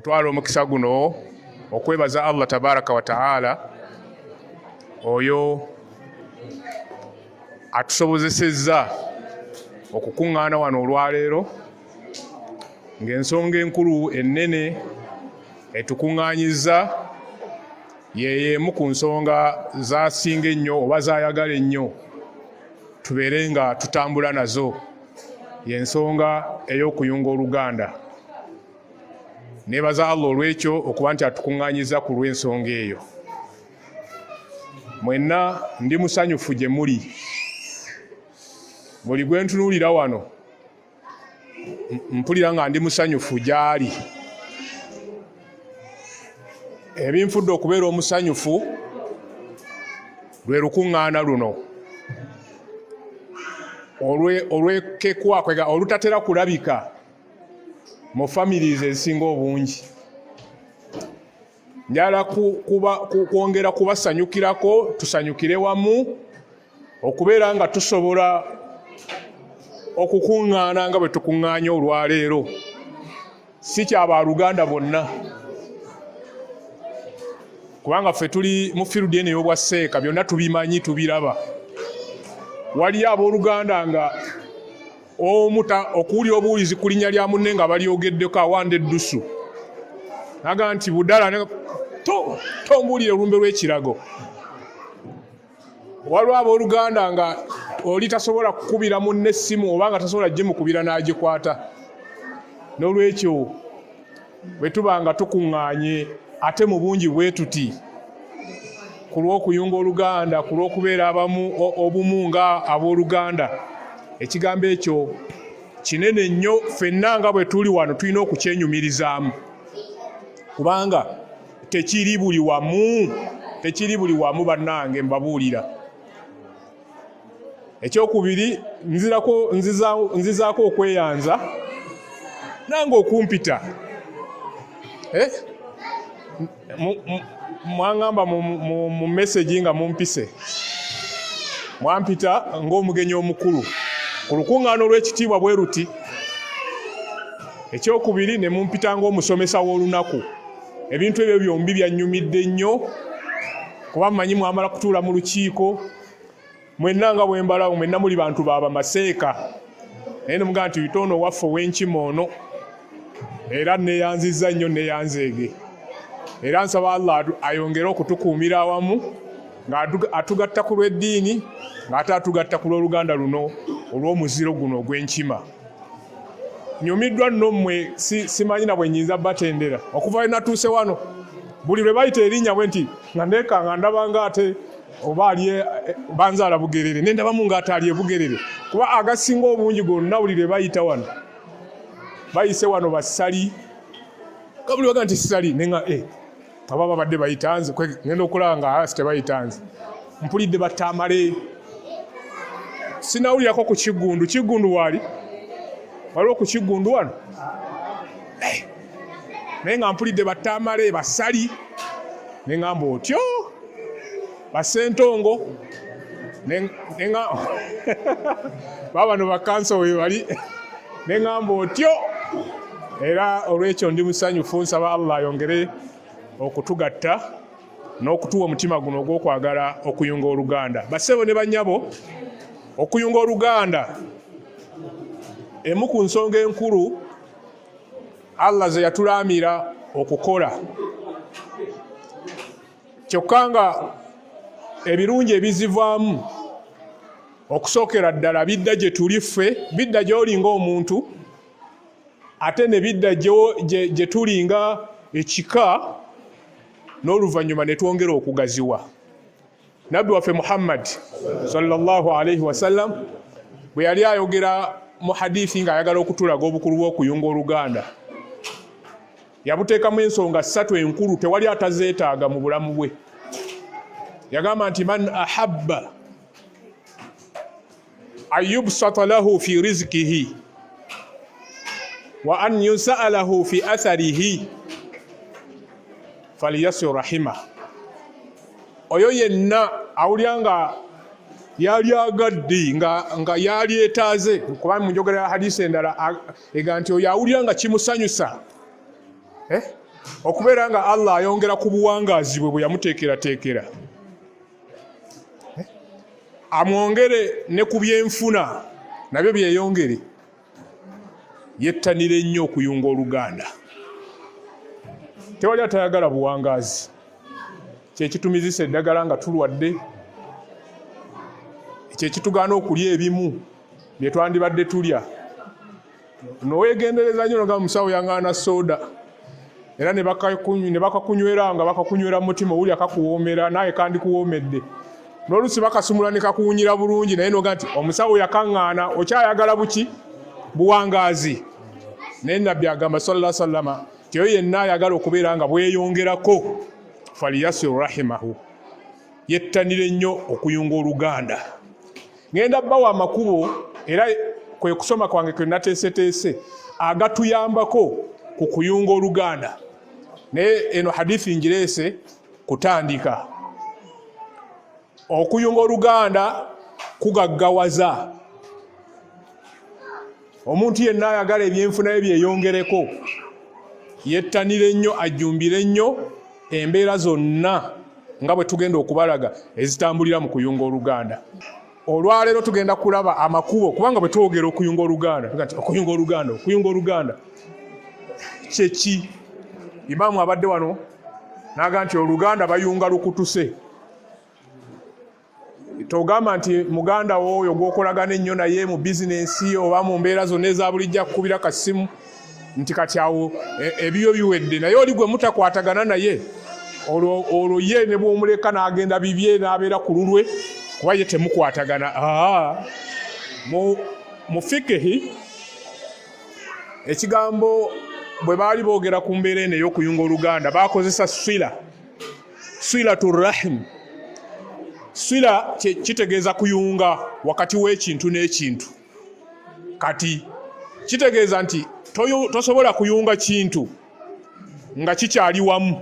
Ntwala omukisa guno okwebaza Allah tabaraka wa taala oyo atusobozesezza okukuŋŋaana wano olwaleero ng'ensonga enkulu ennene etukuŋŋaanyizza yeyo emu ku nsonga z'asinga ennyo oba z'ayagala ennyo tubeere nga tutambula nazo, y'ensonga ey'okuyunga oluganda. Neebaza Allah olw'ekyo okuba nti atukuŋŋaanyizza ku lw'ensonga eyo. Mwenna ndi musanyufu gye muli. Buli gwe ntunuulira wano mpulira nga ndi musanyufu gy'ali. Ebinfudde okubeera omusanyufu lwe lukuŋŋaana luno olwekekwa olutatera kulabika mu families ezisinga obungi. Njala kwongera kubasanyukirako, tusanyukire wamu okubeera nga tusobola okukuŋŋaana nga bwe tukuŋŋaanye olwaleero. Si kya baluganda bonna, kubanga ffe tuli mu field eno ey'obwa seeka, byonna tubimanyi, tubiraba. Waliyo abooluganda nga omuta okuwulira obuwulizi ku linnya lya munne nga balyogeddeko awanda eddusu, naga nti budala tombuulire olumbe lw'ekirago. Waliwo abooluganda nga oli tasobola kukubira munne essimu oba nga tasobola gimukubira n'agikwata. N'olwekyo bwe tuba nga tukuŋŋaanye ate mu bungi bwe tuti ku lw'okuyunga oluganda, ku lw'okubeera abamu obumu nga abooluganda, ekigambo ekyo kinene nnyo. Ffenna nga bwe tuli wano tulina okukyenyumirizaamu, kubanga tekiri buli wamu, tekiri buli wamu bannange, mbabuulira. Ekyokubiri, nzizaako okweyanza nange okumpita. Mwaŋŋamba mu message nga mumpise, mwampita ng'omugenyi omukulu ku lukuŋŋaana olw'ekitiibwa bwe luti. Ekyokubiri, ne mumpita ng'omusomesa w'olunaku. Ebintu ebyo byombi byannyumidde nnyo, kuba mmanyi mwamala kutuula mu lukiiko mwenna nga bwe mbalawo, mwenna muli bantu ba bamaseeka, naye ne mugamba nti uyite ono owaffe ow'enkima ono. Era neeyanzizza nnyo, neeyanzeege, era nsaba Allah ayongere okutukuumira awamu ng'atugatta ku lw'eddiini, ng'ate atugatta ku lw'oluganda luno olw'omuziro guno ogw'enkima. Nyumiddwa nno mmwe, simanyi na bwe nnyinza batendera. Okuva lwe natuuse wano, buli lwe bayita erinnya bwe nti nga neekanga, ndaba nga ate oba ali banzaala Bugerere, ne ndabamu ng'ate ali e Bugerere, kuba agasinga obungi gonna buli lwe bayita wano bayise wano basali nga buli waga nti sali nenga aba babadde bayita nze, ngenda okulaba nga asi tebayita nze. Mpulidde batamale, sinawulirako ku Kiggundu. Kiggundu waali waliwo ku Kiggundu wano, naye nga mpulidde batamale basali, ne ŋŋamba otyo basentongo babano bakanso we bali, ne ŋŋamba otyo. Era olw'ekyo ndi musanyufu, nsaba Allah ayongere okutugatta n'okutuwa omutima guno ogw'okwagala okuyunga oluganda. Bassebo ne bannyabo, okuyunga oluganda emu ku nsonga enkulu Allah ze yatulaamira okukola, kyokka nga ebirungi ebizivaamu okusookera ddala bidda gye tuli ffe, bidda gy'oli ng'omuntu, ate ne bidda gye tuli nga ekika, n'oluvannyuma ne twongera okugaziwa. Nabbi waffe Muhammad sallallahu alaihi wasallam bwe yali ayogera mu hadithi ng'ayagala okutulaga obukulu bw'okuyunga oluganda, yabuteekamu ensonga ssatu enkulu, tewali atazeetaaga mu bulamu bwe. Yagamba nti man ahabba an yubsata lahu fi rizqihi wa an yusa'alahu fi atharihi falyasil rahima. Oyo yenna awulira nga yali agadde nga yalyetaaze, kuba mu njogera ya hadisi endala ega nti oyo awulira nga kimusanyusa. Okubeera nga Allah ayongera ku buwangaazi bwe bwe yamuteekerateekera, amwongere ne ku byenfuna nabyo byeyongere, yettanire nnyo okuyunga oluganda. Tewali atayagala buwangaazi, kyekitumizisa eddagala nga tulwadde, kyekitugaana okulya ebimu bye twandibadde tulya. Nowegendereza nnyo noga musawo yangaana soda, era ne bakakunywera nga bakakunywera mu mutima, owulira kakuwoomera naye kandikuwoomedde, n'oluusi bakasumula ne kakuwunyira bulungi, naye noga nti omusawo yakaŋŋaana, okyayagala buki? Buwangaazi. Naye Nabbi agamba sallallahu sallama nti oyo yenna ayagala okubeera nga bweyongerako, faliyasiru rahimahu, yettanire nnyo okuyunga oluganda. Ngenda bawa amakubo, era kwe kusoma kwange kwe nateeseteese, agatuyambako ku kuyunga oluganda, naye eno hadithi ngireese kutandika. Okuyunga oluganda kugaggawaza omuntu yenna ayagala ebyenfuna bye byeyongereko, yettanire nnyo, ajjumbire nnyo embeera zonna nga bwe tugenda okubalaga ezitambulira mu kuyunga oluganda. Olwaleero tugenda kulaba amakubo, kubanga bwe twogera okuyunga oluganda, tuga nti okuyunga oluganda, okuyunga oluganda kyeki? Imaamu abadde wano n'aga nti oluganda bayunga lukutuse. Togamba nti muganda wo oyo gw'okolagana ennyo naye mu bizinensi oba mu mbeera zonna eza bulijjo akukubira kasimu nti kati awo ebyo biwedde, naye oli gwe mutakwatagana naye olwo ye ne bw'omuleka n'agenda bibye n'abeera ku lulwe kuba ye temukwatagana. Mu fikihi ekigambo bwe baali boogera ku mbeera eno ey'okuyunga oluganda bakozesa sila, silatu rahim. Sila kitegeeza kuyunga wakati w'ekintu n'ekintu. Kati kitegeeza nti tosobola kuyunga kintu nga kikyali wamu.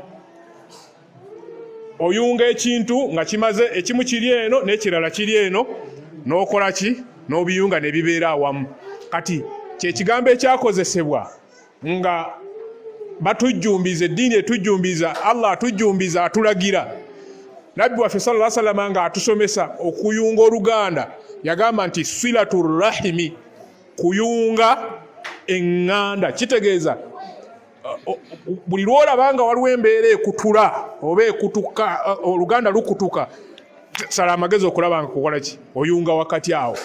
Oyunga ekintu nga kimaze, ekimu kiri eno n'ekirala kiri eno, n'okola ki? N'obiyunga ne bibeera awamu. Kati kyekigambo ekyakozesebwa nga batujjumbiza, eddiini etujjumbiza, Allah atujjumbiza, atulagira. Nabbi waffe sallallahu alaihi wasallam nga atusomesa okuyunga oluganda yagamba nti silatu rahimi, kuyunga eŋŋanda. Kitegeeza buli lw'olaba nga waliwo embeera ekutula oba ekutuka, oluganda lukutuka, sala amagezi okulaba nga kukola ki? Oyunga wakati awo.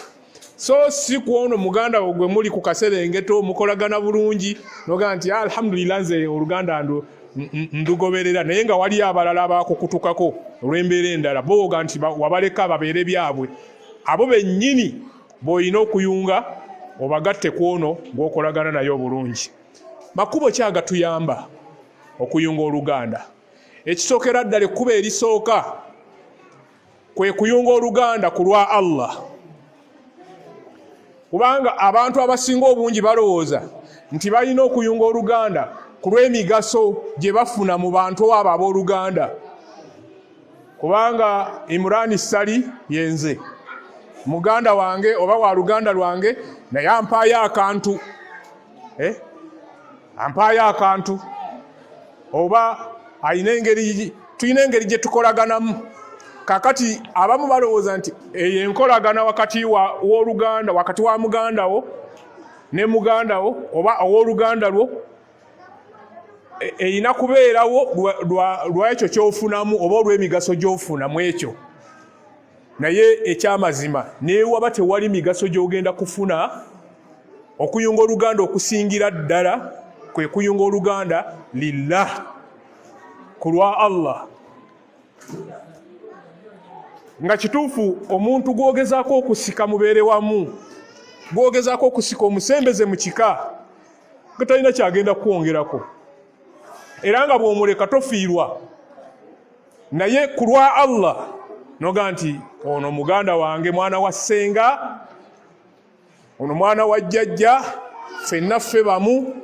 So si ku ono muganda wo gwe muli ku kaserengeto mukolagana bulungi nogamba nti alhamdulillah nze oluganda ndugoberera, naye nga waliyo abalala abakukutukako olw'embeera endala, booga nti wabaleka babeere byabwe. Abo bennyini b'olina okuyunga obagatte ku ono gw'okolagana naye obulungi. Makubo ki agatuyamba okuyunga oluganda? Ekisookera ddala, ekkubo erisooka kwe kuyunga oluganda ku lwa Allah, kubanga abantu abasinga obungi balowooza nti balina okuyunga oluganda ku lw'emigaso gye bafuna mu bantu abo abooluganda. Kubanga Imurani Ssali yenze muganda wange oba wa luganda lwange, naye ampaayo akantu, ampaayo akantu, oba alina engeri, tulina engeri gye tukolaganamu. Kakati abamu balowooza nti eyo enkolagana wakati w'oluganda, wakati wa muganda wo ne muganda wo oba ow'oluganda lwo, erina kubeerawo lwa ekyo ky'ofunamu oba olw'emigaso gy'ofuna mu ekyo. Naye ekyamazima, neewaba tewali migaso gy'ogenda kufuna, okuyunga oluganda okusingira ddala kwe kuyunga oluganda lillah, ku lwa Allah. Nga kituufu, omuntu gw'ogezaako okusika mubeere wamu, gw'ogezaako okusika omusembeze mu kika, nga talina kyagenda kukwongerako, era nga bw'omuleka tofiirwa, naye ku lwa Allah noga nti ono muganda wange, mwana wa ssenga, ono mwana wa jjajja, ffenna ffe bamu,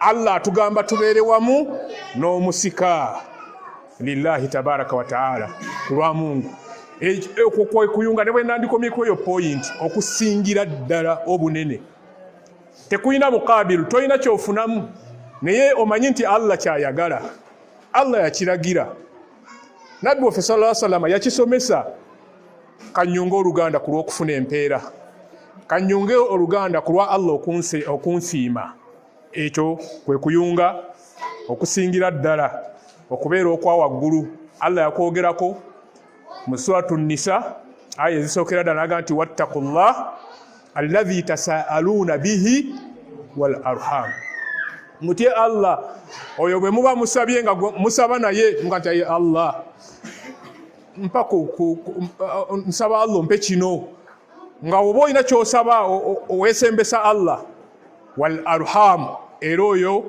Allah atugamba tubeere wamu, n'omusika lillahi tabaraka wa taala, ku lwa Mungu. Okwo kwe kuyunga. Ne bwe nandikomyeko eyo point okusingira ddala obunene, tekulina mukabiru, tolina kyofunamu. Naye omanyi nti Allah kyayagala, Allah yakiragira, Nabbi waffe sallallahu alaihi wasallam yakisomesa. Kanyunge oluganda ku lw'okufuna empeera, kanyunge oluganda ku lwa Allah okunsiima. Ekyo kwe kuyunga okusingira ddala okubeera okwa waggulu. Allah yakwogerako mu suratu Nisa, aya ezisookera ddala, naga nti wattaqullah alladhi tasaaluuna bihi wal arham, mutye Allah oyo bwe muba musabye nga musaba naye muga nti aye Allah mpa nsaba Allah mpe kino, nga oba olina kyosaba owesembesa Allah. Wal arham, era oyo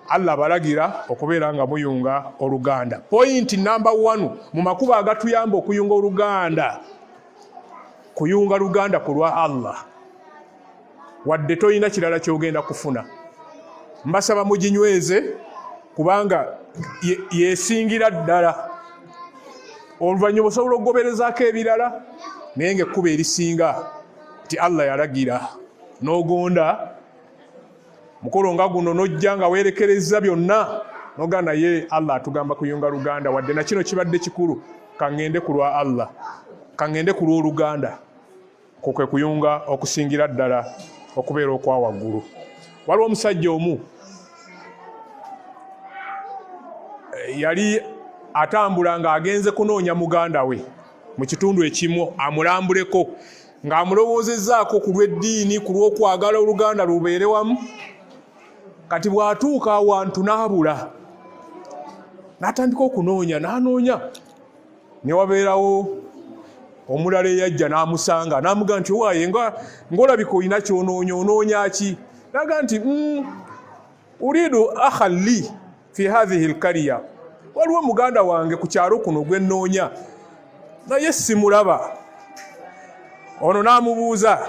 Allah balagira okubeera nga muyunga oluganda. Point number 1 mu makubo agatuyamba okuyunga oluganda, kuyunga luganda ku lwa Allah, wadde tolina kirala kyogenda kufuna. Mbasaba muginyweze kubanga yesingira ddala. Oluvannyuma osobola okugoberezaako ebirala, naye ng'ekkubo erisinga nti Allah yalagira n'ogonda mukolo nga guno, n'ojja nga weerekereza byonna noga naye Allah atugamba kuyunga luganda, wadde na kino kibadde kikulu, kaŋŋende ku lwa Allah, kaŋŋende ku lw'oluganda. Okwo kwe kuyunga okusingira ddala okubeera okwa waggulu. Waliwo omusajja omu yali atambula ng'agenze kunoonya muganda we mu kitundu ekimu amulambuleko, ng'amulowoozezzaako ku lw'eddiini, ku lw'okwagala oluganda lubeere wamu. Kati bw'atuuka awantu n'abula, n'atandika okunoonya, n'anoonya, ne wabeerawo omulala eyajja n'amusanga n'amugamba nti owaaye ng'olabika olina ky'onoonya, onoonya ki? N'agamba nti uridu akhan li fi hadhihi lkariya, waliwo muganda wange ku kyalo kuno gwe nnoonya naye simulaba. Ono n'amubuuza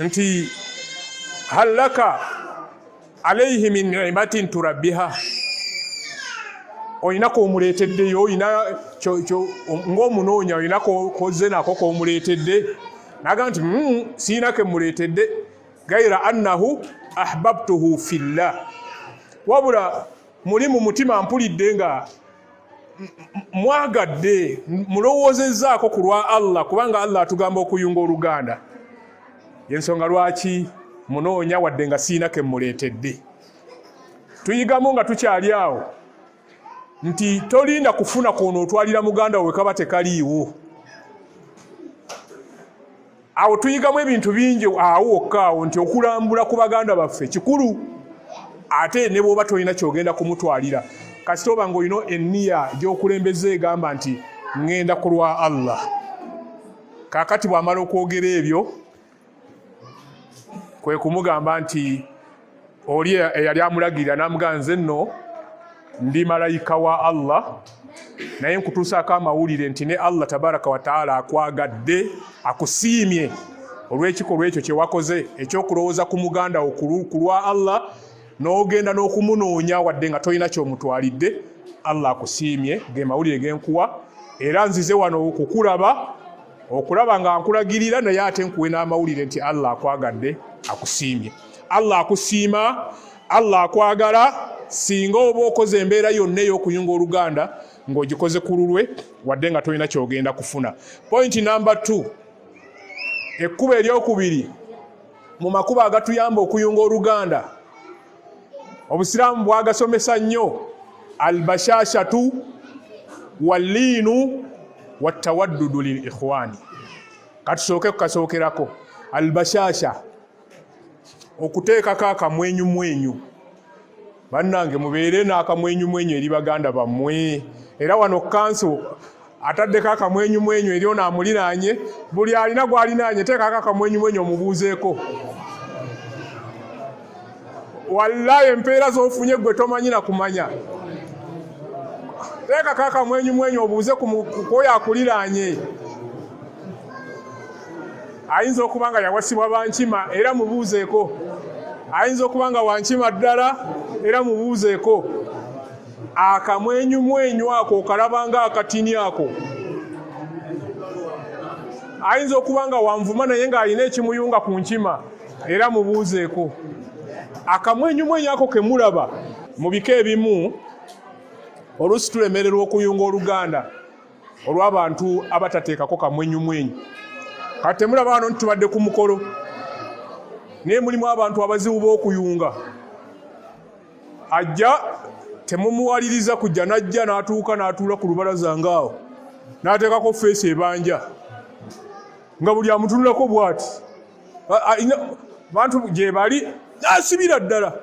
nti hal laka alaihi min nimatin turabbiha, olina k'omuleeteddeyo, olina ng'omunoonya olina koze nako k'omuleetedde? N'agamba nti siina ke mmuleetedde, gaira annahu ahbabtuhu fillah, wabula muli mu mutima mpulidde nga mwagadde, mulowoozezzaako ku lwa Allah, kubanga Allah atugamba okuyunga oluganda, yensonga lwaki munoonya wadde nga siina ke mmuleetedde. Tuyigamu nga tukyali awo nti tolinda kufuna kwono otwalira muganda we kaba tekaliiwo. Awo tuyigamu ebintu bingi awo wokka awo, nti okulambula ku baganda baffe kikulu, ate ne bw'oba tolina kyogenda kumutwalira, kasita oba ng'olina enniya gy'okulembeza egamba nti ŋŋenda ku lwa Allah. Kaakati bw'amala okwogera ebyo, kwe kumugamba nti oli eyali amulagirira n'amugamba, nze nno ndi malayika wa Allah, naye nkutuusaako amawulire nti ne Allah tabaraka wa taala akwagadde, akusiimye olw'ekikolwa ekyo kye wakoze ekyokulowooza ku muganda wo ku lwa Allah, n'ogenda n'okumunoonya wadde nga tolina ky'omutwalidde. Allah akusiimye, ge mawulire ge nkuwa, era nzize wano okukulaba, okulaba nga nkulagirira, naye ate nkuwe n'amawulire nti Allah akwagadde, akusiimye. Allah akusiima, Allah akwagala singa oba okoze embeera yonna ey'okuyunga oluganda ng'ogikoze ku lulwe, wadde nga tolina ky'ogenda kufuna. Point number 2, ekkubo eryokubiri mu makubo agatuyamba okuyunga oluganda, obusiraamu bwagasomesa nnyo, albashashatu walliinu wattawaddudu lil ikhwani. Katusooke kukasookerako, albashasha, okuteekako akamwenyumwenyu. Bannange, mubeere n'akamwenyumwenyu eri baganda bammwe. Era wano kanso ataddeko akamwenyumwenyu eri ono amuliraanye, buli alina gw'alinaanye teekako akamwenyumwenyu omubuuzeeko. Wallahi empeera z'ofunye gwe tomanyi na kumanya. Teekako akamwenyumwenyu obuuze ku oyo akuliraanye, ayinza okuba nga yawasibwa bankima, era mubuuzeeko. Ayinza okuba nga wankima ddala, era mubuuzeeko. Akamwenyumwenyu ako okalaba nga akatini ako. Ayinza okuba nga wanvuma naye ng'alina ekimuyunga ku nkima, era mubuuzeeko. Akamwenyumwenyu ako ke mulaba mu bika ebimu, oluusi tulemererwa okuyunga oluganda olw'abantu abatateekako kamwenyumwenyu. Kati temulaba wano nti tubadde ku mukolo, naye mulimu abantu abazibu b'okuyunga. Ajja temumuwaliriza kujja, n'ajja n'atuuka n'atuula ku lubalaza ng'awo, n'ateekako feesi ebanja nga buli amutunulako bw'ati. Bantu gye bali n'asibira ddala.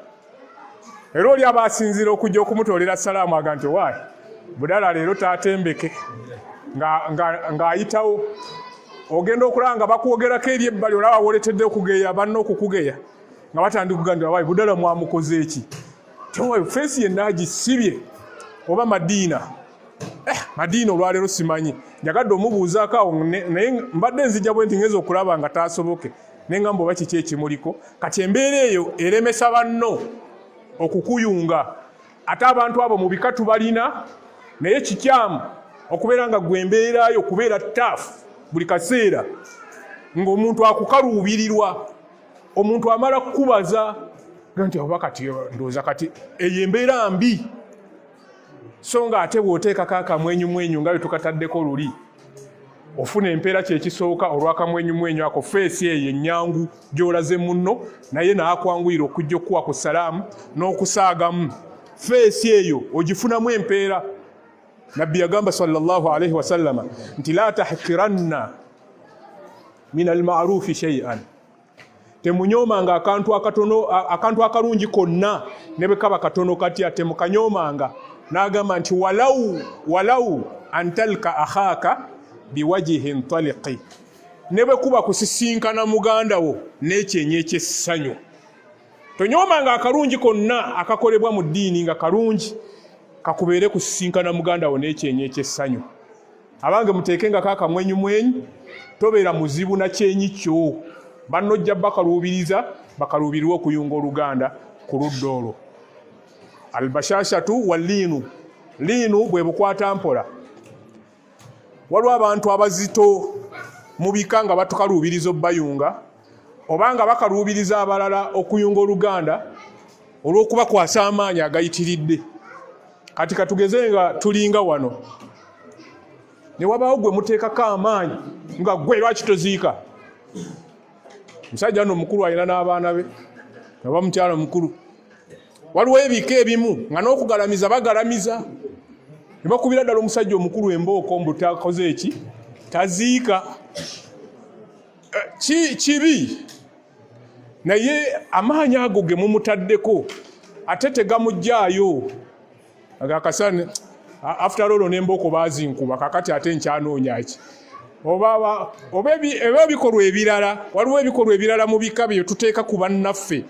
Era oli aba asinziira okujja okumutoolera salaamu aga nti owaayi budala leero taatembeke ng'ayitawo. Ogenda okulaba nga bakwogerako eri ebbali, olaba woletedde okugeya banna okukugeya nga batandika kugamba nti owaayi budala mwamukoze eki, tewaayi feesi yenna agisibye. Oba Madiina, Madiina olwaleero simanyi, njagadde omubuuzaako awo, naye mbadde nzija bwe nti ngeza okulaba nga taasoboke, ne ngamba oba kiki ekimuliko. Kati embeera eyo eremesa banno okukuyunga. Ate abantu abo mu bika tubalina, naye kikyamu okubeera nga gwe embeerayo kubeera taafu buli kaseera ng'omuntu akukaluubirirwa, omuntu amala kukubaza nti oba kati ndowooza kati eyo embeera mbi. So nga ate bw'oteekako akamwenyumwenyu nga bwe tukataddeko luli, ofuna empeera kyekisooka olw'akamwenyumwenyu ako, feesi eyo ennyangu gy'olaze munno, naye n'akwanguyira okujja okukuwa ku salaamu n'okusaagamu. Feesi eyo ogifunamu empeera. Nabbi yagamba sallallahu alaihi wasallama nti la tahkiranna min almarufi shay'an, temunyoomanga akantu akatono, akantu akalungi konna ne bwe kaba katono katya, temukanyoomanga. N'agamba nti walau walau antalka akhaka biwajihin taliqi, ne bwe kuba kusisinkana muganda wo n'ekyenyi eky'essanyu. Tonyoomanga akalungi konna akakolebwa mu ddiini nga kalungi, kakubeere kusisinkana muganda wo n'ekyenyi eky'essanyu. Abange muteekengako akamwenyumwenyu, tobeera muzibu na kyenyi kyo, banno ojja bakaluubiriza bakaluubirirwe okuyunga oluganda ku ludda olwo. Albashashatu waliinu, liinu bwe bukwata mpola. Waliwo abantu abazito mu bika nga batukaluubiriza obbayunga, oba nga bakaluubiriza abalala okuyunga oluganda olw'okubakwasa amaanyi agayitiridde. Kati katugeze nga tulinga wano ne wabaawo gwe muteekako amaanyi nga gwe lwaki toziika musajja nno mukulu alina n'abaana be oba mukyala mukulu. Waliwo ebika ebimu nga n'okugalamiza bagalamiza ne bakubira ddala omusajja omukulu embooko mbu takoze eki, taziika. Kibi, naye amaanyi ago ge mumutaddeko ate tegamuggyaayo. Akasane after all n'embooko baazinkuba, kakati ate nkyanoonya ki? Oba ebikolwa ebirala, waliwo ebikolwa ebirala mu bika bye tuteeka ku bannaffe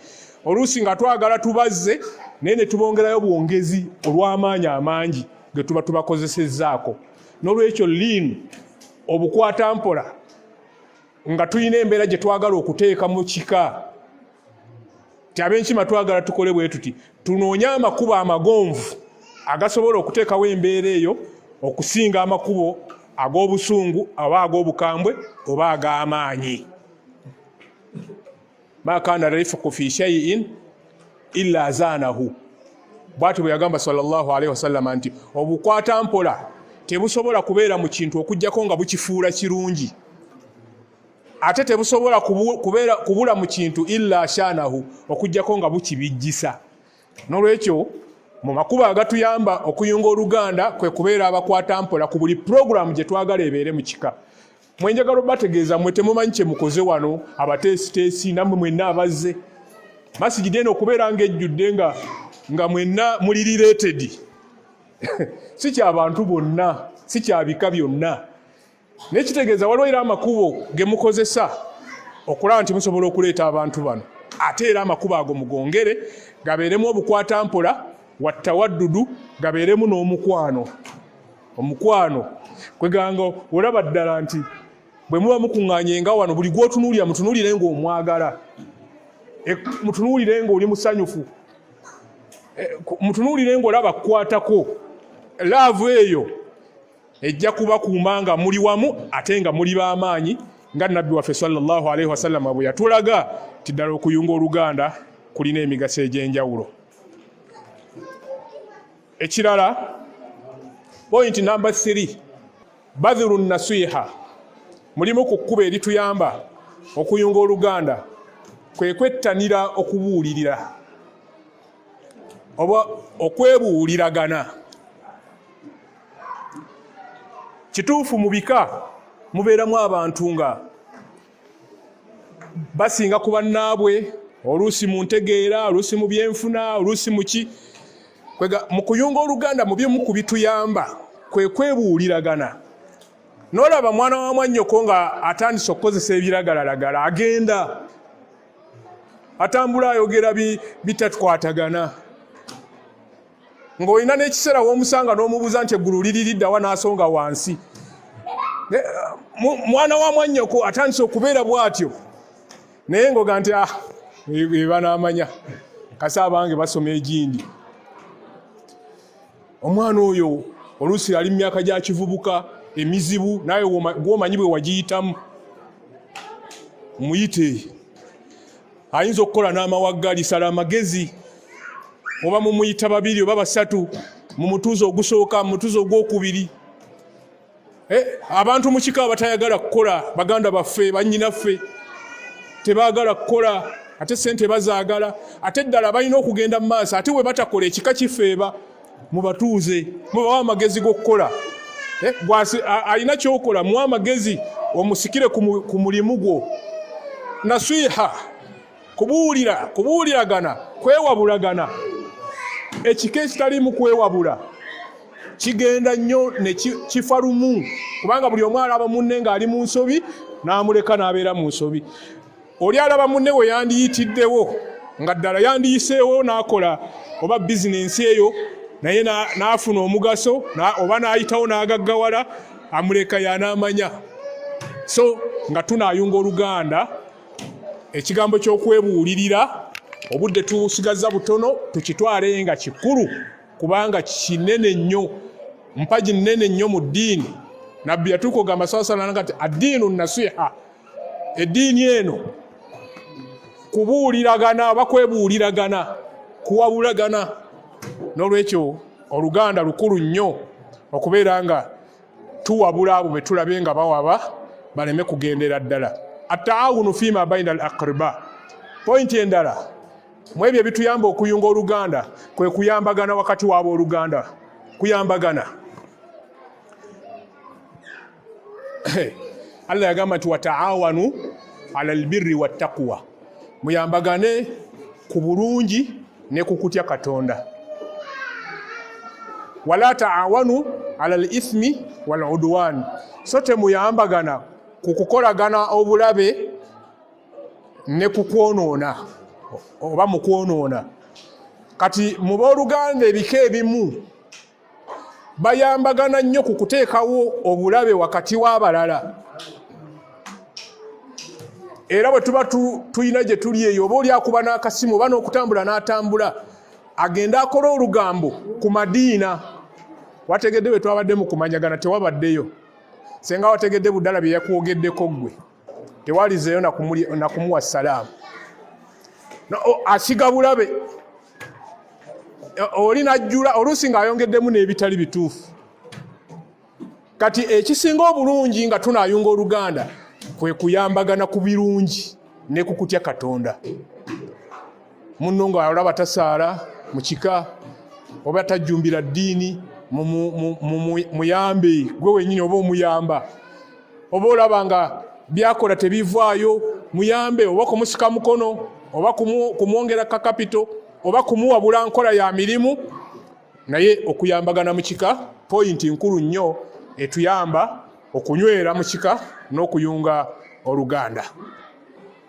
oluusi nga twagala tubazze, naye ne tubongerayo bwongezi olw'amaanyi amangi ge tuba tubakozesezzaako. N'olwekyo liinu obukwata mpola nga tulina embeera gye twagala okuteeka mu kika ti ab'enkima twagala tukole bwe tuti, tunoonye amakubo amagonvu agasobola okuteekawo embeera eyo okusinga amakubo ag'obusungu oba ag'obukambwe oba ag'amaanyi. Ma kana rifqu fi shay'in illa zanahu, bw'atyo bwe yagamba sallallahu alaihi wasallama nti obukwata mpola tebusobola kubeera mu kintu okuggyako nga bukifuula kirungi, ate tebusobola kubula mu kintu illa shanahu, okuggyako nga bukibijjisa. N'olwekyo mu makubo agatuyamba okuyunga oluganda kwe kubeera abakwata mpola ku buli pulogulaamu gye twagala ebeere mu kika. Mwenjagala obategeeza mwe temumanyi kye mukoze wano, abateesiteesi nammwe mwenna abazze masigidi eno okubeera ng'ejjudde nga mwenna muli related si kya bantu bonna, si kya bika byonna, naye kitegeeza waliwo era amakubo ge mukozesa okulaba nti musobola okuleeta abantu bano, ate era amakubo ago mugongere gabeeremu obukwatampola wattawaddudu, gabeeremu n'omukwano. Omukwano kweganga olaba ddala nti bwe muba mukuŋŋaanye nga wano, buli gw'otunuulira mutunuulire ng'omwagala, mutunuulire ng'oli musanyufu, mutunuulire ng'olaba kukwatako. Laavu eyo ejja kubakuuma nga muli wamu ate nga muli b'amaanyi, nga nabbi waffe sallallahu alaihi wasallama bwe yatulaga nti ddala okuyunga oluganda Kulina emigaso egy'enjawulo. Ekirala, point number 3, badhuru nasiha, mulimu ku kkubo erituyamba okuyunga oluganda kwe kwettanira okubuulirira oba okwebuuliragana. Kituufu, mu bika mubeeramu abantu nga basinga ku bannaabwe, oluusi mu ntegeera, oluusi mu byenfuna, oluusi mu ki. Mu kuyunga oluganda, mu bimu ku bituyamba kwe kwebuuliragana. N'olaba mwana wa mwannyoko nga atandise okukozesa ebiragalalagala, agenda atambula ayogera bitakwatagana, ng'olina n'ekiseera w'omusanga n'omubuuza nti eggulu liri liddawa, n'asonga wansi. Mwana wa mwannyoko atandise okubeera bw'atyo, naye ngoga nti ah, banaamanya kasi abange basoma egindi. Omwana oyo oluusi ali mu myaka gya kivubuka emizibu, naye gwomanyi bwe wagiyitamu. Muyite, ayinza okukola n'amawaggali, sala amagezi, oba mumuyita babiri oba basatu, mumutuuze ogusooka, mumutuuze ogwokubiri. Abantu mu kika abatayagala kukola, baganda baffe, bannyinaffe tebaagala kukola, ate sente bazaagala, ate ddala balina okugenda mu maaso, ate bwe batakola ekika kifeeba. Mubatuuze, mubawe amagezi g'okukola. Alina kyokola, muwe amagezi omusikire ku mulimu gwo. Nasiha, kubuulira, kubuuliragana, kwewabulagana. Ekika ekitaliimu kwewabula kigenda nnyo ne kifa lumu, kubanga buli omu alaba munne ng'ali mu nsobi n'amuleka n'abeera mu nsobi. Oli alaba munne we yandiyitiddewo nga ddala yandiyiseewo n'akola oba bizinensi eyo, naye n'afuna omugaso oba n'ayitawo n'agaggawala, amuleka y'anaamanya. So nga tunaayunga oluganda, ekigambo ky'okwebuulirira, obudde tusigazza butono, tukitwale nga kikulu kubanga kinene nnyo, mpagi nnene nnyo mu ddiini. Nabbi yatuuka ogamba salasala nti addiinu nasiha, eddiini eno kubuuliragana oba kwebuuliragana, kuwabulagana. N'olwekyo oluganda lukulu nnyo okubeera nga tuwabula abo be tulabe nga bawaba, baleme kugendera ddala. Ataawunu fima baina al aqriba. Pointi endala mu ebyo ebituyamba okuyunga oluganda kwe kuyambagana wakati w'abooluganda, kuyambagana. Allah yagamba nti wataawanu ala albirri wattaqwa, muyambagane ku bulungi ne ku kutya Katonda. Wala taawanu ala alithmi waludwan, so temuyambagana ku kukolagana obulabe ne ku kwonoona oba mu kwonoona. Kati mu booluganda ebika ebimu bayambagana nnyo ku kuteekawo obulabe wakati w'abalala, era bwe tuba tulina gye tuli eyo, oba oli akuba n'akasimu oba n'okutambula n'atambula agenda akola olugambo ku Madiina. Wategedde bwe twabadde mu kumanyagana tewabaddeyo, senga wategedde buddala bye yakwogeddeko ggwe tewalizeeyo nakumuwa salaamu. Asiga bulabe oli najjula, oluusi ng'ayongeddemu n'ebitali bituufu. Kati ekisinga obulungi nga tunaayunga oluganda kwe kuyambagana ku birungi ne ku kutya Katonda. Munno nga olaba tasaala mu kika oba tajjumbira ddiini, muyambe gwe wenyini oba omuyamba, oba olaba nga byakola tebivaayo, muyambe, oba kumusika mukono, oba kumwongera kakapito, oba kumuwabula nkola ya mirimu. Naye okuyambagana mu kika poyinti nkulu nnyo etuyamba okunywera mu kika n'okuyunga oluganda.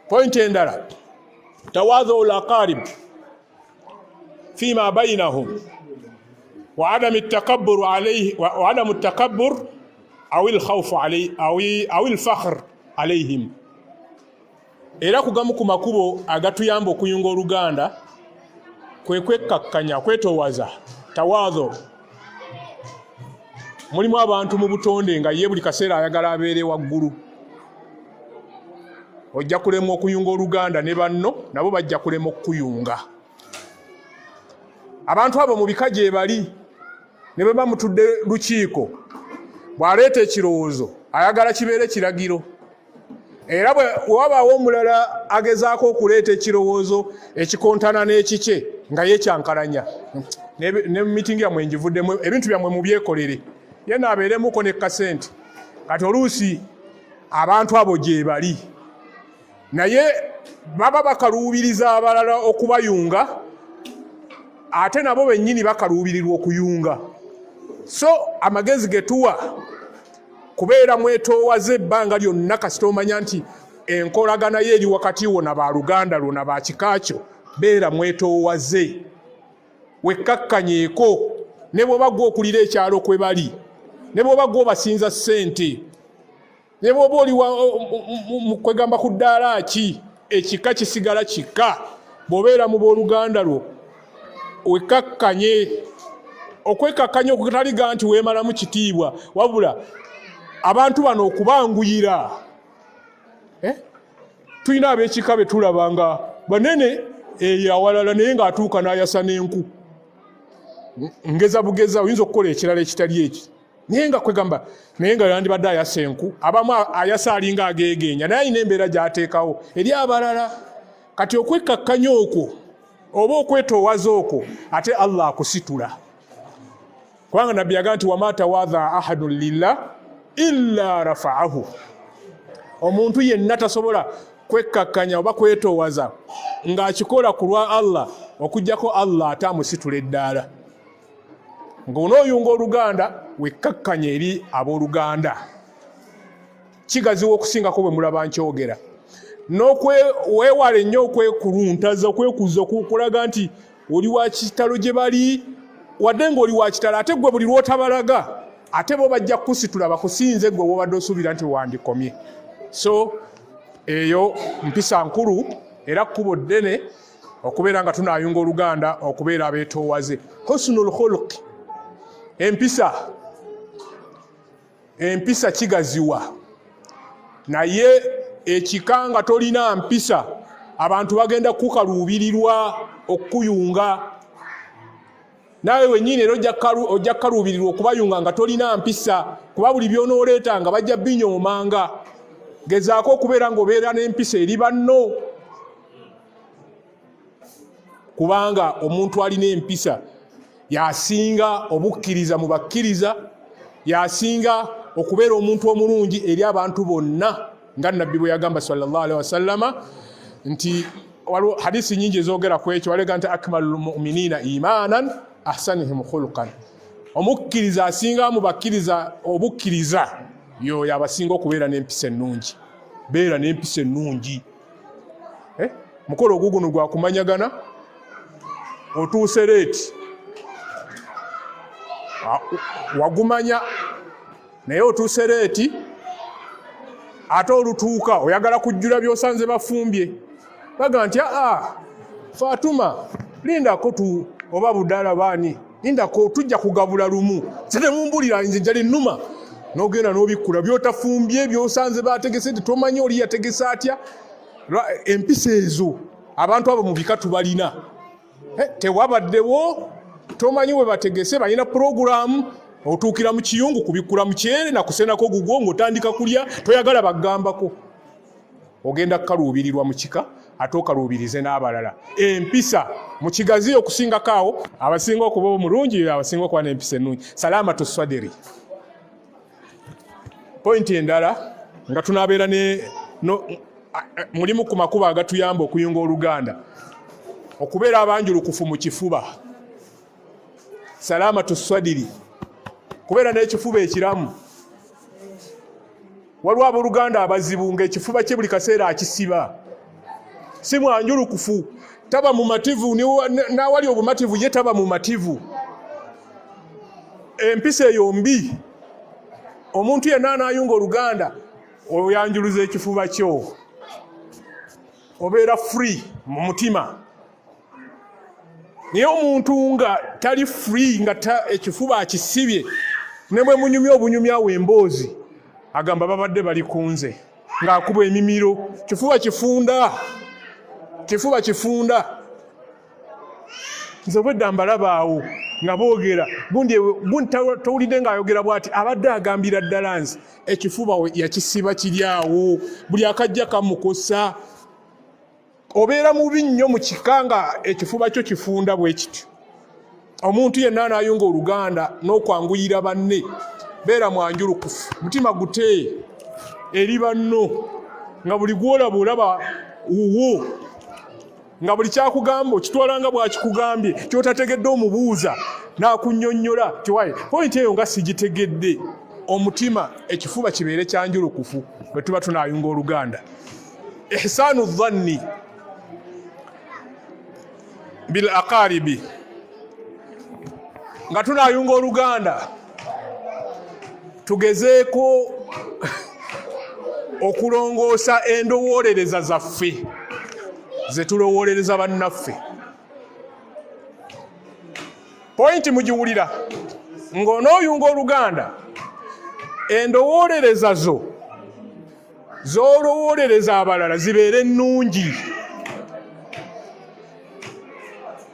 Poyinti endala, tawadhu laqarib fima bainahum wa adami takabbur alayhi wa adamu takabbur aw alkhawf alayhi aw alfakhr alayhim. Era kugamu ku makubo agatuyamba okuyunga oluganda kwe kwekkakkanya, kwetowaza, tawadho. Mulimu abantu mu butonde nga ye buli kaseera ayagala abeere waggulu. Ojja kulemwa okuyunga oluganda ne banno nabo bajja kulema okukuyunga. Abantu abo mu bika gye bali ne bwe bamutudde lukiiko, bw'aleeta ekirowoozo ayagala kibeere kiragiro, era bwe wabaawo omulala agezaako okuleeta ekirowoozo ekikontana n'ekikye nga yekyankalanya ne mitingi yammwe ngivuddemu, ebintu byammwe mubyekolere, ye naabeeremuko ne kasente. Kati oluusi abantu abo gyebali, naye baba bakaluubiriza abalala okubayunga, ate nabo bennyini bakaluubirirwa okuyunga. So amagezi ge tuwa kubeera mwetoowaze ebbanga lyonna, kasita omanya nti enkolagana ye eri wakati wo na baluganda lwo na bakika kyo, beera mwetoowaze, wekkakkanyeeko, ne bw'oba gwe okulira ekyalo kwe bali, ne bw'oba gwe obasinza ssente, ne bw'oba oli mu kwegamba ku ddaala ki, ekika kisigala kika. Bw'obeera mu booluganda lwo wekkakkanye. Okwekkakkanya okutaliga nti weemalamu kitiibwa, wabula abantu bano okubanguyira. Tulina ab'ekika be tulaba nga banene eyo awalala, naye ng'atuuka n'ayasa n'enku. Ngeza bugeza, oyinza okukola ekirala ekitali eki, naye nga kwegamba, naye nga yandibadde ayasa enku. Abamu ayasa alinga ageegeenya, naye alina embeera gy'ateekawo eri abalala. Kati okwekkakkanya okwo oba okwetoowaza okwo, ate Allah akusitula, kubanga Nabbi yagamba nti wama tawadha ahadun lillah illa rafa'ahu. Omuntu yenna tasobola kwekkakkanya oba kwetoowaza ng'akikola ku lwa Allah okuggyako Allah ate amusitula eddaala. Ng'onooyunga oluganda, wekkakkanya eri abooluganda. Kigaziwa okusingako bwe mulaba nkyogera. N'okweweewala ennyo okwekuluntaza, okwekuza, okulaga nti oli wa kitalo gye bali, wadde ng'oli wa kitalo, ate gwe buli lw'otabalaga, ate bo bajja kukusitula bakusinze gwe wobadde osuubira nti wandikomye. So eyo mpisa nkulu era kkubo ddene okubeera nga tunaayunga oluganda, okubeera abeetoowaze. Husnul khuluq, empisa. Empisa kigaziwa, naye ekika nga tolina mpisa, abantu bagenda kukaluubirirwa okukuyunga. Naawe wennyini era ojja kukaluubirirwa okubayunga nga tolina mpisa, kuba buli by'onooleeta nga bajja binyoomanga. Gezaako okubeera ng'obeera n'empisa eri banno, kubanga omuntu alina empisa yasinga obukkiriza mu bakkiriza, yasinga okubeera omuntu omulungi eri abantu bonna, nga Nabbi bwe yagamba sallallahu alaihi wasallama nti waliwo hadisi nyingi ezogera ku ekyo, walega nti akmalul muminina imanan ahsanihim khuluqan, omukkiriza asinga mu bakkiriza obukkiriza yoyo abasinga okubeera n'empisa ennungi. Beera n'empisa ennungi. Mukolo oguguno gwa kumanyagana, otuuse leeti, wagumanya, naye otuuse leeti, ate olutuuka oyagala kujjula by'osanze bafumbye. Baga nti aa Fatuma, lindako tu oba budala baani, lindako tujja kugabula lumu, temumbulira nze njali nnuma. N'ogenda n'obikkula by'otafumbye, by'osanze bategese, nti tomanyi oli yategese atya. Empisa ezo abantu abo mu bika tubalina. Tewabaddewo, tomanyi we bategese, balina pulogulaamu, otuukira mu kiyungu kubikkula muceere nakusenako gugwo ng'otandika kulya, toyagala bagambako. Ogenda kukaluubirirwa mu kika, ate okaluubirize n'abalala. Empisa mu kigazi okusingako awo, abasinga okuba omulungi abasinga okuba n'empisa ennungi. Salaamatu swadiri. Pointi endala nga tunaabeera ne no, mulimu ku makubo agatuyamba okuyunga oluganda, okubeera abanjulukufu mu kifuba. Salaamatu swadiri, kubeera n'ekifuba ekiramu. Waliwo abooluganda abazibu ng'ekifuba kye buli kaseera akisiba, si mwanjulukufu, taba mumativu, n'awali obumativu ye taba mumativu. Empisa eyo mbi. Omuntu yenna anaayunga oluganda, oyanjuluza ekifuba kyo, obeera free mu mutima. Naye omuntu nga tali free, nga ekifuba akisibye, ne bwe munyumya obunyumya awo emboozi, agamba babadde bali ku nze. Ng'akuba emimiro, kifuba kifunda, kifuba kifunda. Nze obwedda mbalaba awo nga boogera gundi, gundi towulidde ng'ayogera bw'ati, abadde agambira ddala nze ekifuba yakisiba kiri awo, buli akajja kamukosa. Obeera mubi nnyo mu kika nga ekifuba kyo kifunda bwe kityo. Omuntu yenna anaayunga oluganda n'okwanguyira banne, beera mwanjulukufu, mutima gute eri banno, nga buli gw'olaba olaba wuwo, nga buli kyakugamba okitwala nga bw'akikugambye, ky'otategedde omubuuza n'akunnyonnyola tiwaye pointi eyo nga sigitegedde. Omutima, ekifuba kibeere kyanjulukufu bwe tuba tunaayunga oluganda. Ihsanu dhanni bil aqaribi, nga tunayunga oluganda tugezeeko okulongoosa endowoolereza zaffe ze tulowoolereza bannaffe. Pointi mugiwulira? Ng'onooyunga oluganda, endowoolereza zo z'olowoolereza abalala zibeere nnungi,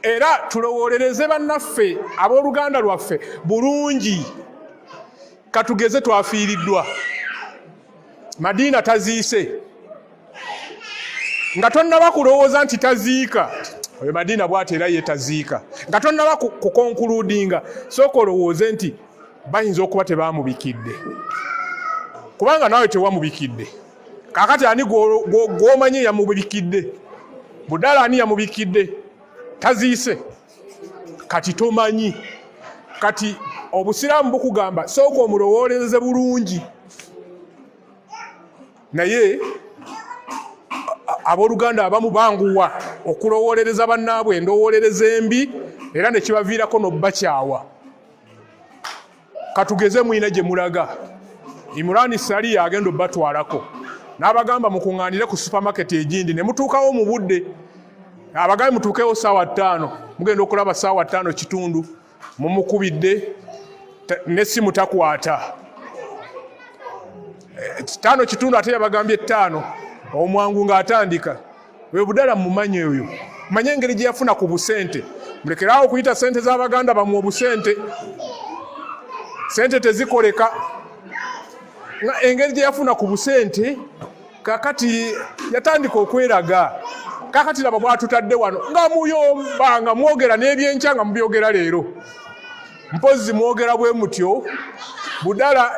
era tulowoolereze bannaffe abooluganda lwaffe bulungi. Katugeze twafiiriddwa, Madiina taziise, nga tonnaba kulowooza nti taziika oyo Madiina bw'ati era ye taziika, nga tonnaba kukonkuludinga, sooka olowooze nti bayinza okuba tebaamubikidde, kubanga naawe tewamubikidde. Kaakati ani gw'omanyi yamubikidde? Budala ani yamubikidde? Taziise, kati tomanyi. Kati obusiraamu bukugamba sooka omulowooleze bulungi. Naye abooluganda abamu banguwa okulowoolereza bannaabwe endowoolereza embi, era ne kibaviirako n'obbakyawa. Katugeze mwina gye mulaga, Imurani Sali agenda obbatwalako n'abagamba mukuŋŋaanire ku supamaketi egindi, ne mutuukawo mu budde. Abagambe mutuukewo ssaawa 5, mugenda okulaba ssaawa 5 kitundu mumukubidde n'essimu takwata. 5:15, ate yabagambye 5. Omwangu ng'atandika oyo budala mumanyi, oyo manye engeri gye yafuna ku busente. Mulekeraawo okuyita sente z'abaganda bammwe obusente, sente tezikoleka. Nga engeri gye yafuna ku busente, kakati yatandika okweraga. Kakati laba bwatutadde wano nga muyomba, nga mwogera n'ebyenkya, nga mubyogera leero. Mpozi mwogera bwe mutyo, budala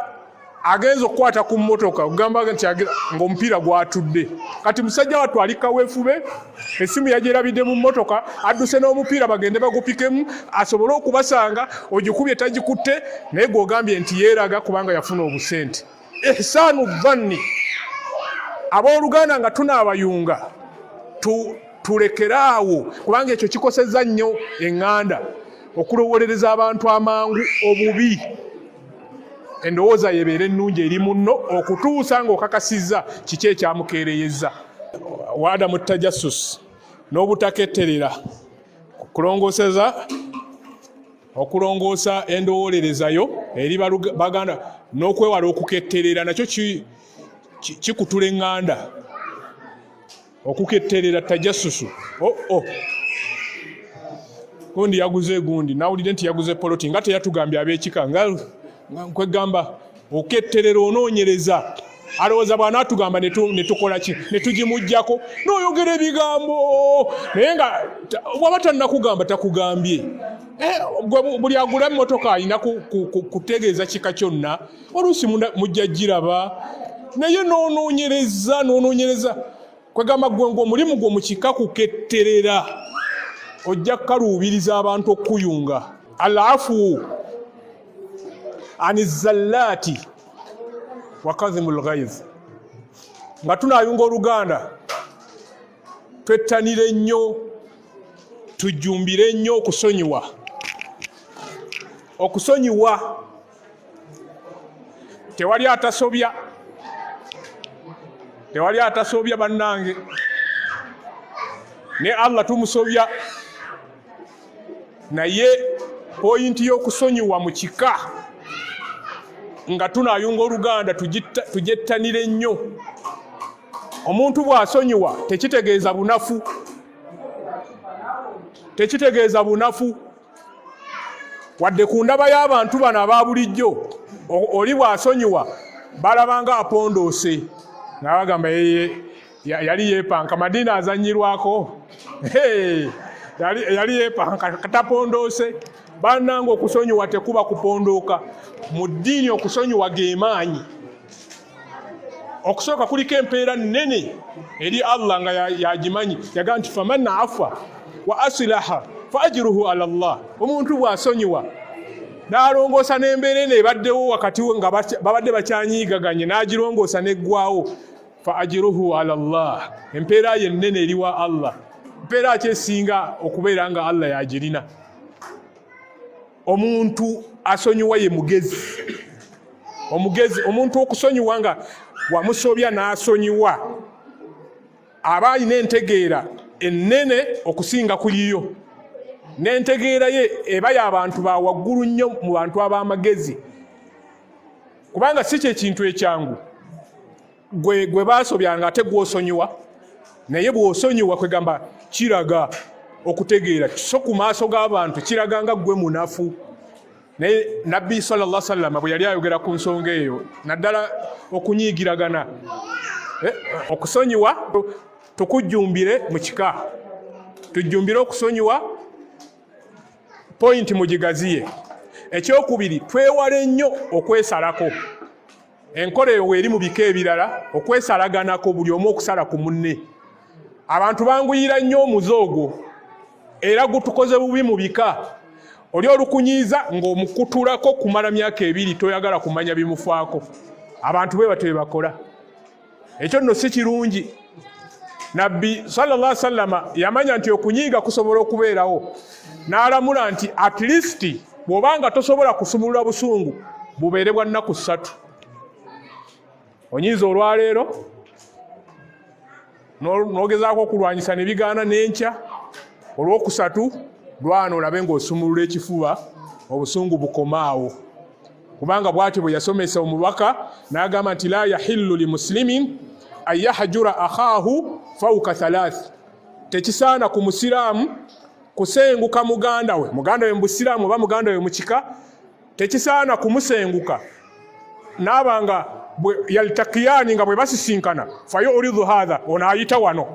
agenza okukwata ku mmotoka okugamba nti ng'omupiira gwatudde. Kati musajja wattu ali kaweefube, essimu yagyerabidde mu mmotoka, adduse n'omupiira bagende bagupikemu asobole okubasanga. Ogikubye tagikutte, naye gw'ogambye nti yeeraga kubanga yafuna obusente. Ihsanu dhanni, abooluganda nga tunaabayunga tulekeraawo, kubanga ekyo kikosezza nnyo eŋŋanda, okulowolereza abantu amangu obubi. Endowooza yebeera ennungi eri munno okutuusa ng'okakasizza kiki ekyamukeereyeza. Waadamu tajassus, n'obutaketterera kulongooseza, okulongoosa endowoolerezayo eri baganda n'okwewala okuketterera, nakyo kikutula eŋŋanda, okuketterera, tajassusu. Oh, oh. Gundi yaguze, gundi nawulidde nti yaguze poloti nga teyatugambye ab'ekika, nga nkwegamba oketterera, onoonyereza, alowooza bw'anaatugamba ne tukola ki, ne tugimuggyako, n'oyogera ebigambo, naye nga bw'aba tannakugamba takugambye. Buli agula emmotoka alina kutegeeza kika kyonna, oluusi mujja giraba, naye n'onoonyereza, n'onoonyereza. Kwegamba gwe ng'omulimu gwo mu kika kuketterera, ojja kukaluubiriza abantu okukuyunga. Alafu ani zallaati wa kadhimu lghaiz, nga tunaayunga oluganda twettanire nnyo, tujjumbire nnyo okusonyiwa, okusonyiwa. Tewali atasobya, tewali atasobya bannange, ne Allah tumusobya. Naye poyinti y'okusonyiwa mu kika nga tunaayunga oluganda tugyettanire nnyo. Omuntu bw'asonyiwa tekitegeeza bunafu, tekitegeeza bunafu wadde ku ndaba y'abantu bano aba bulijjo. Oli bw'asonyiwa balaba nga apondoose, nga bagamba yali yeepanka, Madiina azannyirwako, yali yeepanka, tapondoose. Bannange, okusonyiwa tekuba kupondooka mu ddiini. Okusonyiwa ge maanyi. Okusooka kuliko empeera nnene eri Allah nga yagimanyi. Yagamba nti faman afa wa asilaha fa ajruhu ala Allah. Omuntu bw'asonyiwa n'alongoosa n'embeera eno ebaddewo wakati we nga babadde bakyanyiigaganye, n'agirongoosa n'eggwawo, fa ajruhu ala Allah, empeera ye ennene eri wa Allah. Mpeera ki esinga okubeera nga Allah yagirina? Omuntu asonyiwa ye mugezi, omugezi. Omuntu okusonyiwa nga wamusobya n'asonyiwa, aba alina entegeera ennene okusinga ku yiyo, n'entegeera ye eba y'abantu ba waggulu nnyo mu bantu ab'amagezi, kubanga si kyekintu ekyangu gwe baasobyanga ate gw'osonyiwa. Naye bw'osonyiwa, kwegamba kiraga okutegeera, so ku maaso g'abantu kiraga nga ggwe munafu. Naye Nabbi sallallahu sallama bwe yali ayogera ku nsonga eyo, naddala okunyiigiragana, okusonyiwa tukujjumbire mu kika, tujjumbire okusonyiwa, point mugigaziye. Ekyokubiri, twewale nnyo okwesalako. Enkola eyo weeri mu bika ebirala, okwesalaganako, buli omu okusala ku munne. Abantu banguyira nnyo omuze ogwo, era gutukoze bubi mu bika. Oli olukunyiiza ng'omukutulako kumala myaka 2, toyagala kumanya bimufaako. Abantu bwe batyo bebakola. Ekyo nno si kirungi. Nabbi sallallahu sallama yamanya nti okunyiiga kusobola okubeerawo, n'alamula nti at least bw'obanga tosobola kusumulula busungu, bubeere bwa nnaku 3. Onyiiza olwaleero, n'ogezaako okulwanyisa ne bigaana, n'enkya olwokusatu lwana olabe ng'osumulula ekifuba, obusungu bukomaawo, kubanga bw'atyo bwe yasomesa omubaka n'agamba nti la yahillu limuslimin an yahjura akhaahu fauka thalath, tekisaana ku musiraamu kusenguka muganda we, muganda we mu busiraamu oba muganda we mu kika, tekisaana kumusenguka naaba nga yaltakiyani, nga bwe basisinkana, fayuridu hatha, ono ayita wano,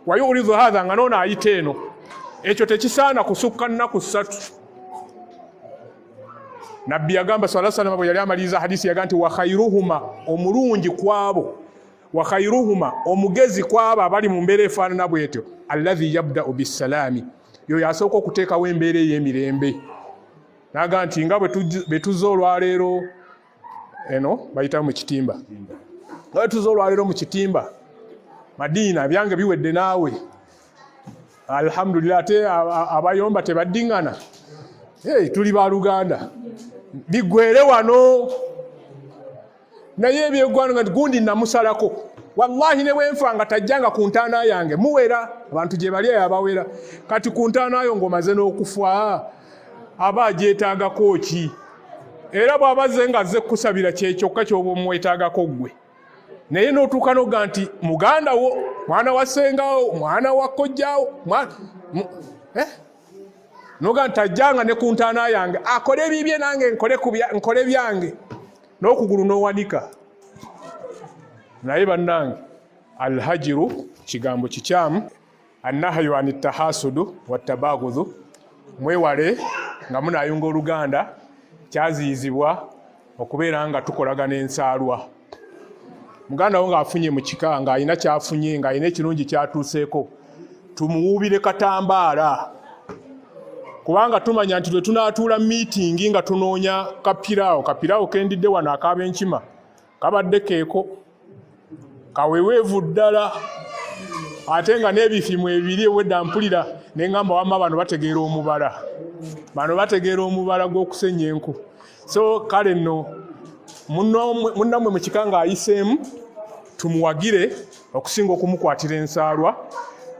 wayuridu hatha, nga noono ayita eno. Ekyo tekisaana kusukka nnaku 3. Nabbi yagamba sala salama, bwe yali amaliriza hadisi yaga nti wakhairuhuma, omulungi kwabo, wakhairuhuma, omugezi kwabo abali mu mbeera efaanana bwetyo, alladhi yabdau bisalaami, yoyo asooka okuteekawo embeera ey'emirembe. Naga nti nga bwe tuzza olwaleero eno bayitamu mu kitimba, nga bwe tuzza olwaleero mu kitimba, Madiina byange biwedde naawe, alhamdulillah. Ate abayomba tebaddiŋŋana. Hey, tuli baluganda, biggwere wano. Naye ebyeggwanga nti gundi namusalako, wallahi ne bwenfa nga tajjanga ku ntaana yange, muwera abantu gye bali eyo abawera. Kati ku ntaana yo ng'omaze n'okufa, aba agyetaagako ki? Era bw'aba azze nga azze kukusabira, kyekyokka ky'oba omwetaagako ggwe. Naye n'otuuka n'oga nti muganda wo, mwana wa ssengawo, mwana wa kojjaawo, eh? Noga nti ajjanga ne ku ntaana yange, akole bibye nange nkole byange, n'okugulu n'owanika. Naye bannange, alhajiru kigambo kikyamu. Annahayu ani tahasudu watabagudhu, mwewale nga munayunga oluganda, kyaziyizibwa okubeera nga tukolagana ensaalwa. Muganda wo ng'afunye mu kika, ng'alina kyafunye, ng'alina ekirungi kyatuuseeko, tumuwuubire katambaala, kubanga tumanya nti lwe tunaatuula miitingi nga tunoonya kapiraawo, kapiraawo kendidde wano ak'abenkima kabadde keeko kaweweevu ddala, ate nga n'ebifimu ebiri ewedda mpulira ne ŋŋamba wamma bano bategeera omubala, bano bategeera omubala gw'okusenya enku. So kale nno munnammwe mu kika ng'ayiseemu, tumuwagire okusinga okumukwatira ensaalwa.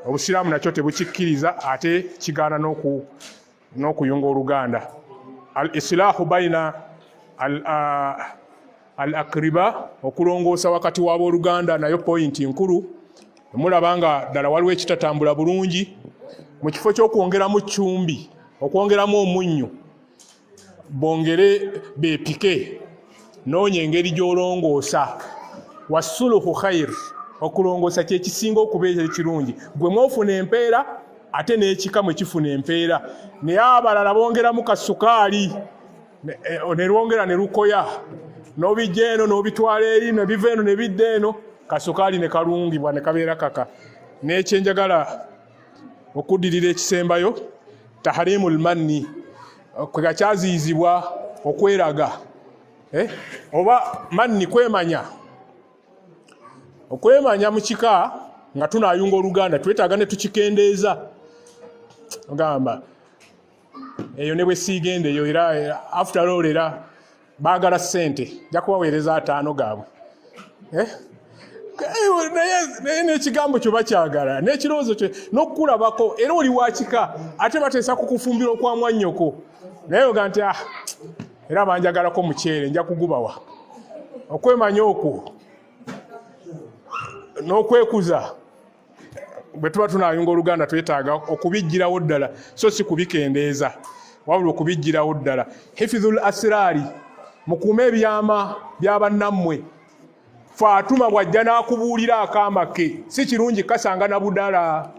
Obusiraamu nakyo tebukikkiriza, ate kigaana n'okuyunga oluganda. Al islahu baina al akriba, okulongoosa wakati w'abooluganda, nayo point nkulu. Mulaba nga ddala waliwo ekitatambula bulungi, mu kifo ky'okwongeramu cumbi, okwongeramu omunnyo, bongere beepike, noonya engeri gy'olongoosa. Wasuluhu khair, okulongoosa kyekisinga okubeera ekirungi. Gwe mwofuna empeera ate n'ekika mwe kifuna empeera, naye abalala bongeramu kasukaali ne lwongera ne lukoya, n'obijja eno n'obitwala eri, ne biva eno ne bidda eno, kasukaali ne kalungibwa ne kabeera kaka. N'ekyenjagala okuddirira ekisembayo, tahrimu lmanni, kwe kyaziyizibwa okweraga, oba manni kwemanya. Okwemanya mu kika nga tunaayunga oluganda twetaaga ne tukikendeeza. Ogamba eyo ne bwe siigenda eyo, era after all era baagala ssente, nja kubaweereza 50 gaabwe. Naye n'ekigambo kyo bakyagala, n'ekirowoozo kyo, n'okukulabako, era oli wa kika, ate bateesa kukufumbira okwa mwannyoko, naye oga nti ah, era banjagalako muceere, nja kugubawa. Okwemanya okwo n'okwekuza, bwe tuba tunaayunga oluganda twetaaga okubijjirawo ddala, so si kubikendeeza, wabula okubijjirawo ddala. Hifidhul asiraari, mukuume ebyama bya bannammwe. Fatuma bw'ajja n'akubuulira akaama ke, si kirungi kasanga na budala.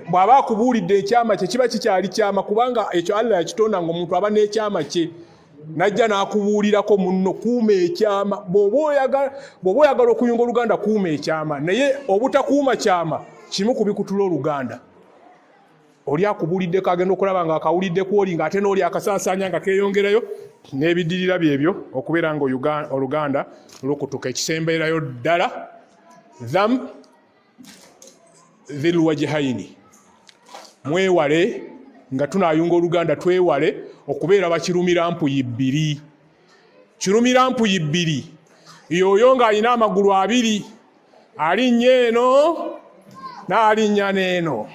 Bw'aba akubuulidde ekyama kye, kiba kikyali kyama, kubanga ekyo Allah yakitonda ng'omuntu aba n'ekyama kye, najja n'akubuulirako munno. Kuuma ekyama. Bw'oba oyagala okuyunga oluganda, kuuma ekyama, naye obutakuuma kyama kimu ku bikutula oluganda. Oli akubuuliddeko agenda okulaba nga akawuliddeko oli, ng'ate n'oli akasaasaanya nga keeyongerayo n'ebidirira byebyo, okubeera nga oluganda lukutuka. Ekisembeerayo ddala, dham dhil wajhaini, mwewale nga tunaayunga oluganda, twewale okubeera bakirumira mpuyi bbiri. Kirumira mpuyi bbiri yoyo ng'alina amagulu abiri, alinnya eno n'alinnya n'eno,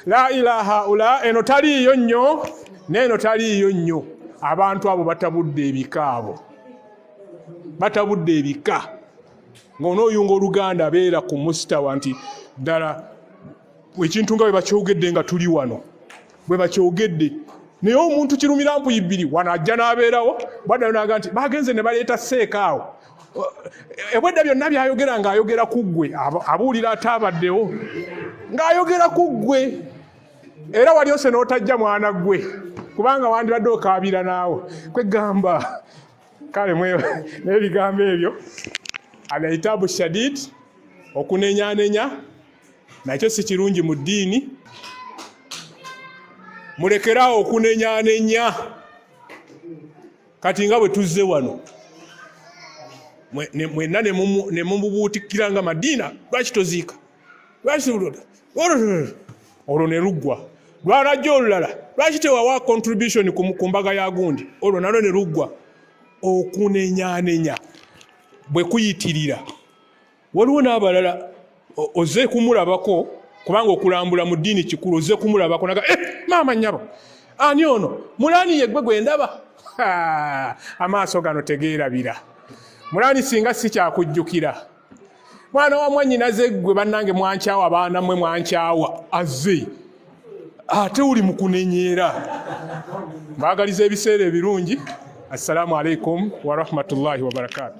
la ilaha ula, eno taliiyo nnyo n'eno taliiyo nnyo. Abantu abo batabudde ebika, abo batabudde ebika. Ng'onooyunga oluganda, beera ku musitawa nti ddala ekintu nga bwe bakyogedde, nga tuli wano bwe bakyogedde. Naye omuntu kirumira mpuyi bbiri, wano ajja n'abeerawo, bwaddayo n'aga nti bagenze ne baleeta seeka awo, ebwedda byonna byayogera ng'ayogera ku ggwe, abuulira ate abaddewo ng'ayogera ku ggwe, era wali ose n'otajja mwana ggwe, kubanga wandibadde okaabira naawe. Kwegamba kale n'ebigambo ebyo, alaitabu shadid, okunenyanenya nakyo si kirungi mu ddiini. Mulekeraawo okunenyanenya. Kati nga bwe tuzze wano mwenna ne mumubuutikira nga Madiina, lwaki toziika, lwaki olwo ne luggwa, lwalajja olulala, lwaki tewawa contribution ku mbaga ya gundi, olwo nalwo ne luggwa. Okunenyanenya bwe kuyitirira, waliwo n'abalala ozze kumulabako, kubanga okulambula mu ddiini kikulu, ozze kumulabako naga, eh, maama nnyabo, ani ono mulani yeggwe gwe ndaba? Amaaso gano tegeerabira mulani, singa si kyakujjukira mwana wa mwannyinaze ggwe. Bannange mwankyawa, baana mmwe mwankyawa, azze ate uli mu kunenyeera. Mbaagaliza ebiseera ebirungi. Assalamu alaikum warahmatullahi wabarakatu.